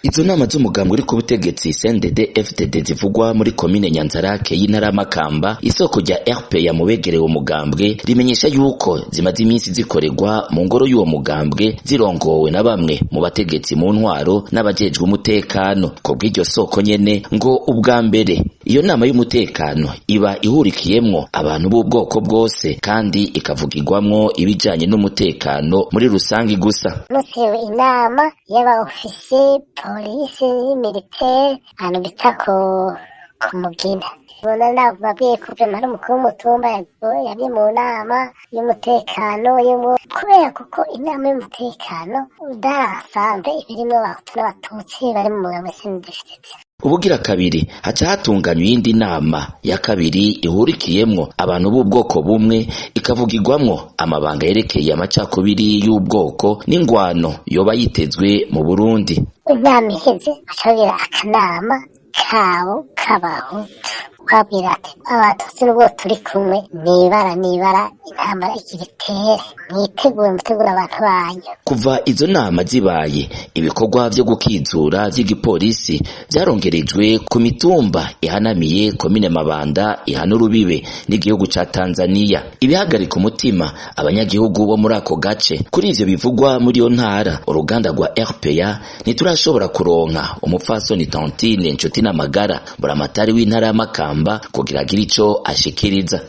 Izo nama z'umugambwe uri ku butegetsi CNDD FDD zivugwa muri komine Nyanzarake y'intara ya Makamba, isoko rya RPA mu begereye umugambwe rimenyesha yuko zimaze iminsi zikorerwa mu ngoro y'uwo mugambwe, zirongowe na bamwe mu bategetsi mu ntwaro n'abajejwe umutekano. Ku bw'iryo soko nyene, ngo ubwa mbere iyo nama y'umutekano iba ihurikiyemwo abantu b'ubwoko bwose kandi ikavugirwamwo ibijanye n'umutekano muri rusangi gusa. Musiwe inama y'aba ofisiye, polisi, militaire, ahantu bita ku Mugina. Ubona nababwiye ko vraiment ari umukuru w'umutumba yari mu nama y'umutekano, kubera kuko inama y'umutekano udasanzwe iba irimwo abahutu n'abatutsi bari mu mugambwe CNDD-FDD. Ubugira kabiri, haca hatunganywa iyindi nama ya kabiri ihurikiyemwo abantu b'ubwoko bumwe, ikavugirwamwo amabanga yerekeye amacakubiri y'ubwoko n'ingwano yoba yitezwe mu Burundi. Inama iheze, baca bagira akanama kabo k'abahutu, babwira ati: "Abatutsi nubwo turi kumwe, nibara nibara intambara igira itere, mwitegure, mutegure abantu banyu." Kuva izo nama zibaye, ibikorwa vyo gukizura vy'igipolisi vyarongerejwe ku mitumba ihanamiye komine Mabanda ihana urubibe n'igihugu ca Tanzania. Ibihagarika umutima abanyagihugu bo muri ako gace kuri ivyo bivugwa muri iyo ntara, uruganda rwa RPA ntiturashobora kuronka umupfasoni Tantine Nshuti n'Amagara, buramatari w'intara ya Makamba, kugira agire ico ashikiriza.